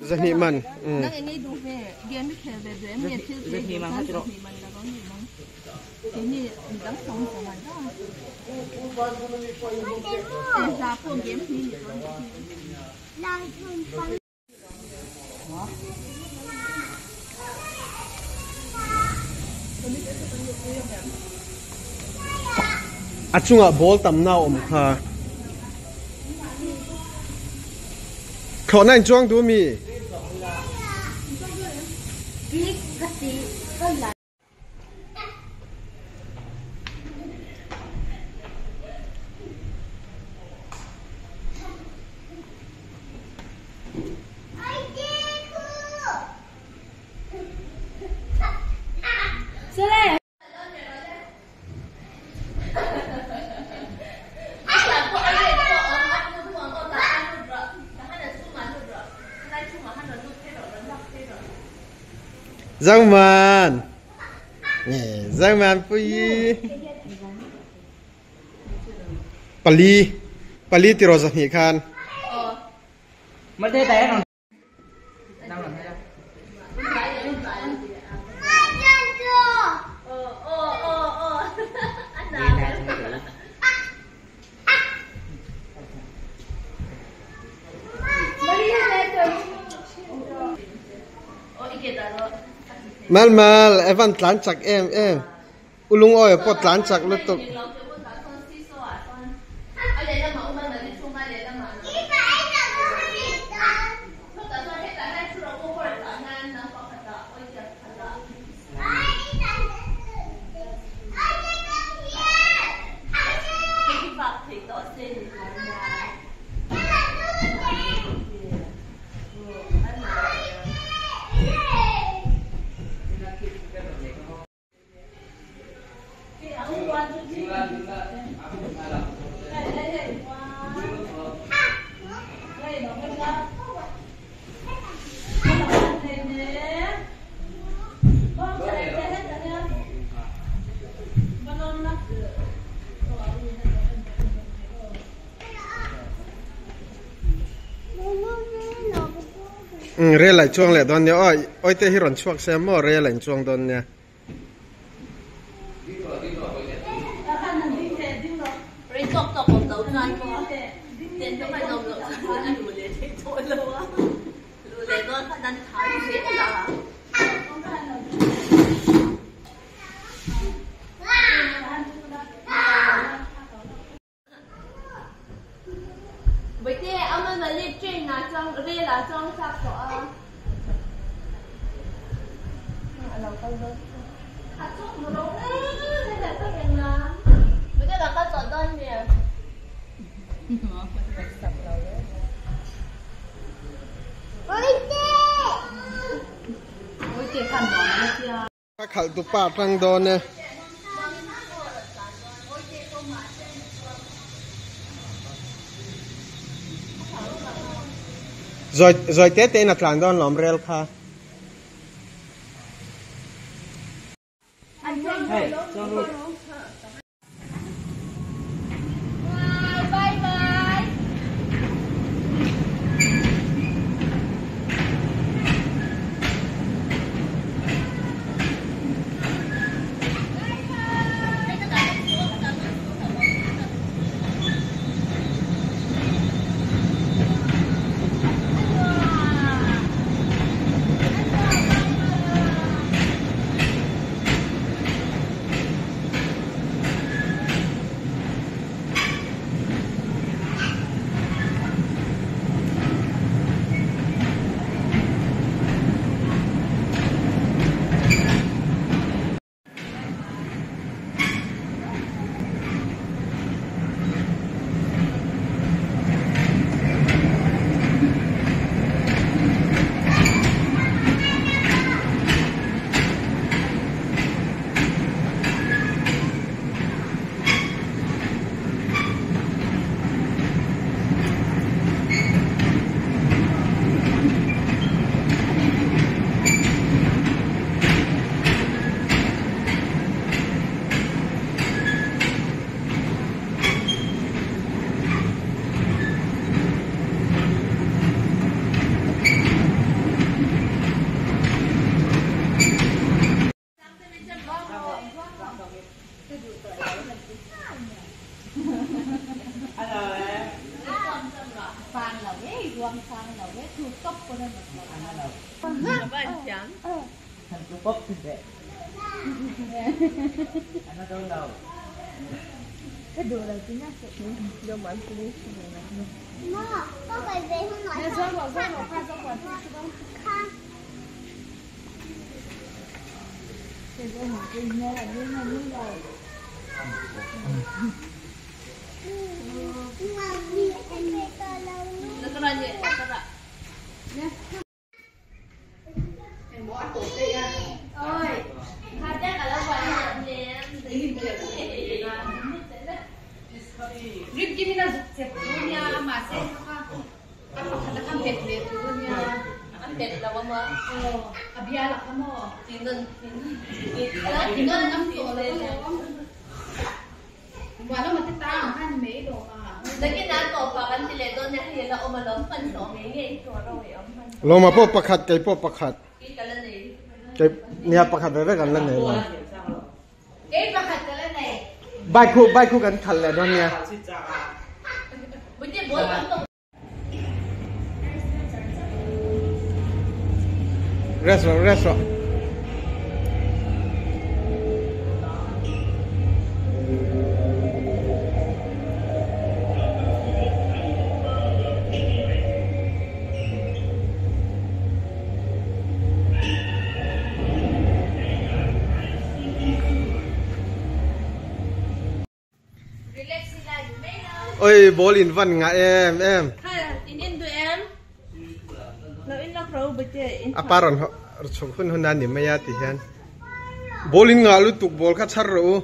Zahnih man. A chungah ball tamna a awm kha. Thlawhna in chuang duh mi? Zangman Zangman pui pali pali tiraw zahnih khan. Mal mal Evan tlan chak em em ulung awi pawh tlan chak lutuk. Rel ah chuang leh dawn nia aw awite hi rawn chhuak se maw rel ah in chuang dawn nia. Ka khalh tu pa tang dawn e. Zawi zawi te te in a tlan dawn lawm rel kha. Lawma pawh pakhat kei pawh pakhat kei nia pakhat ve vek an la nei lo. Bike khu bike khu kan khalh leh dawn nia. Rest rawh rest rawh. Oi ball in van ngah em em. A pa rawn chhuk hun hun a ni mai a ti hian. Ball in ngah lutuk ball kha chhar rawh u.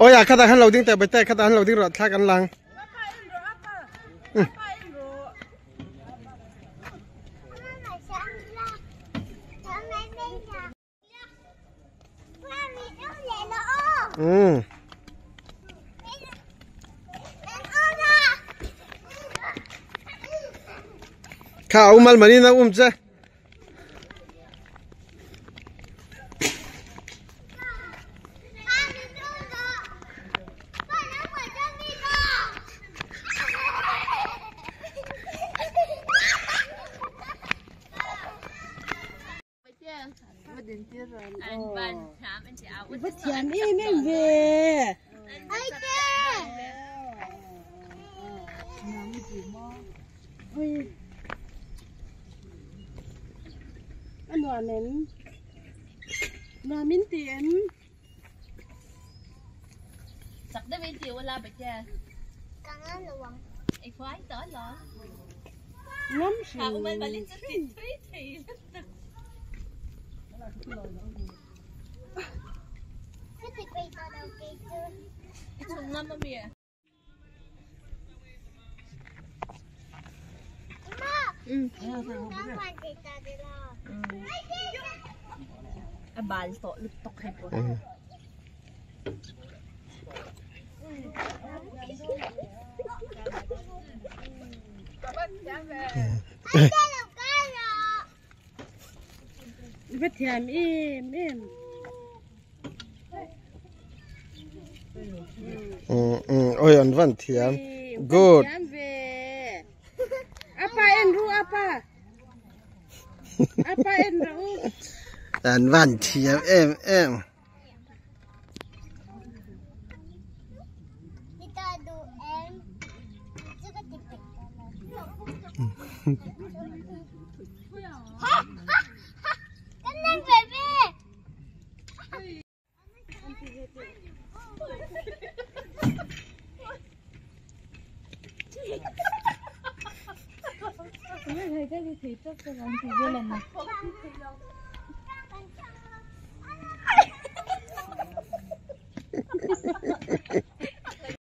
Oi a khatah khan lo ding teh Bawihtei khatah khan lo ding rawh thla kan lang. Umm. Kha a umal manin a um che. I va thiam em em ve. A nuam em? Nuam in ti em? Chak deuh in ti ula bete. Ka ngam lo ang. I khuai tawh lo. Ngam hrim. Kha umal balin chu ti thui thei. Ka ti peih tawh lo kei chu. I chung ngam ami. A bal tawh lutuk hei pawh. I va thiam em em. Oi an van thiam. Good. Apa en ru apa. Apa en ru. An van thiam em em.